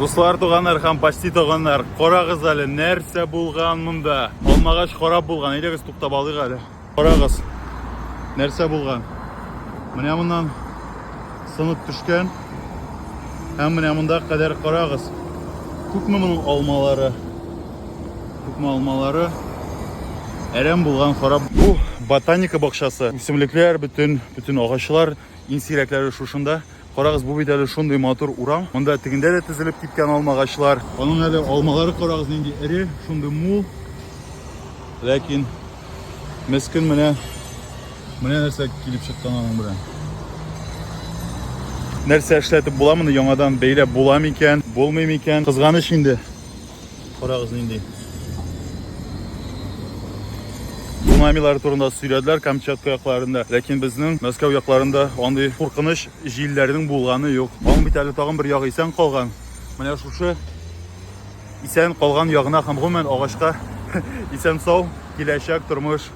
Дуслар, туганнар һәм почти туганнар, карагыз әле, нәрсә булган монда? Алмагач харап булган. Әйдәгез туктап алыйк әле. Карагыз, нәрсә булган? Менә моннан сынып төшкән. Һәм менә монда кадәр карагыз. Күпме моның алмалары? Күпме алмалары? Әрәм булган, харап. Бу ботаника бакчасы. Үсемлекләр, бөтен, бөтен агачлар, иң сирәкләре шушында. Карагыз, бу бит әле шундый матур урам. Монда тегендә дә тезелеп киткән алмагачлар. Аның әле алмалары карагыз нинди эре, шундый мул. Ләкин мескен менә менә нәрсә килеп чыккан аның белән. Нәрсә эшләтеп була моны яңадан бәйләп була микән, булмый микән? Кызганыч инде. Карагыз нинди. Цунамилар турында сөйләделәр Камчатка якларында. Ләкин безнең Мәскәү якларында андый куркыныч җилләрнең булганы юк. Аның бит әле тагын бер ягы исән калган. Менә шушы исән калган ягына һәм гомумән агачка исән сау киләчәк тормыш.